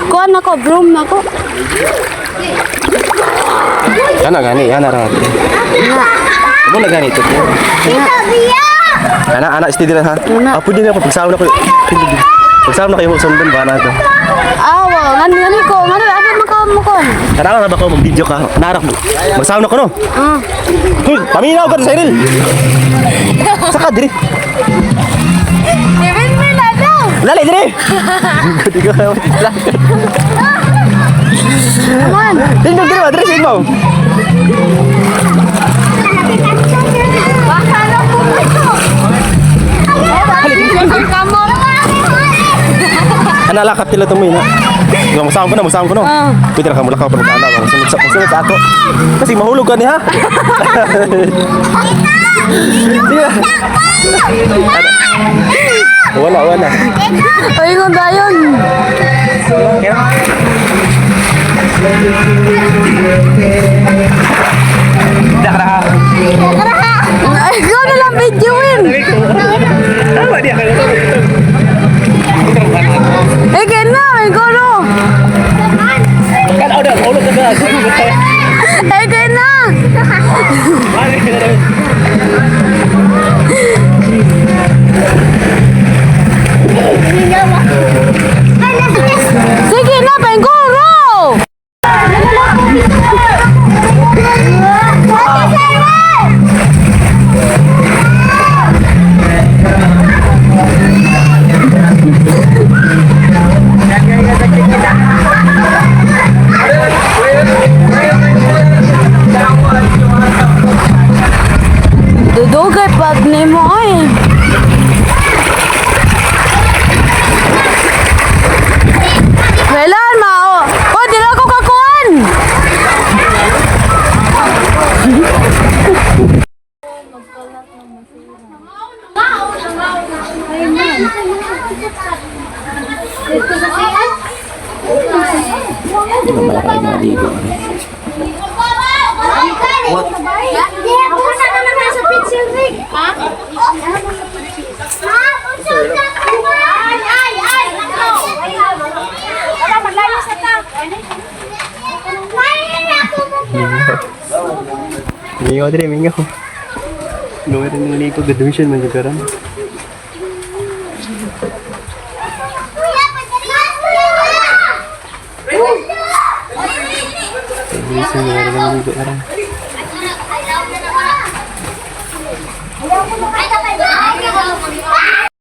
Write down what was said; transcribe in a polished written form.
Kuan ako, broom na ko. Ana gani, ana ra. Mo na gani to. Ana ana steady lang ha. Ana. Ah, pwede na ako pagsawon ako. Pagsawon na kayo mo sundan ba na to. Awa, ngani ngani ko, ngani asa man ka mo kon. Tara na ba ko mag-video ka? Narak mo. Magsawon ako no. Ah. Hoy, paminaw ka Cyril. Saka diri. Even me la daw. Lali diri. Gudi ka. Man, Dindog diri ba diri sa imo. baka na po ito. Kamo. Ana lakap tila tumoy na. Nga magsawon ko na, magsawon ko no. Ah. Pwede ra ka mulakaw pero ana ba sunod sa ako. Kasi mahulog ka niya. Sige. Wala, wala. Ay, kung dayon. Ay, ikaw na lang videoin. Eh, kaya na, ikaw no. Eh, kaya na. Sige na, pengguro. Dudugay pag nimo ay. Kailan mao? Oh, di na ako kakuan. Mingaw dire, mingaw. Gawin rin ng liko, graduation man yung karan. Graduation man rin ng liko karan.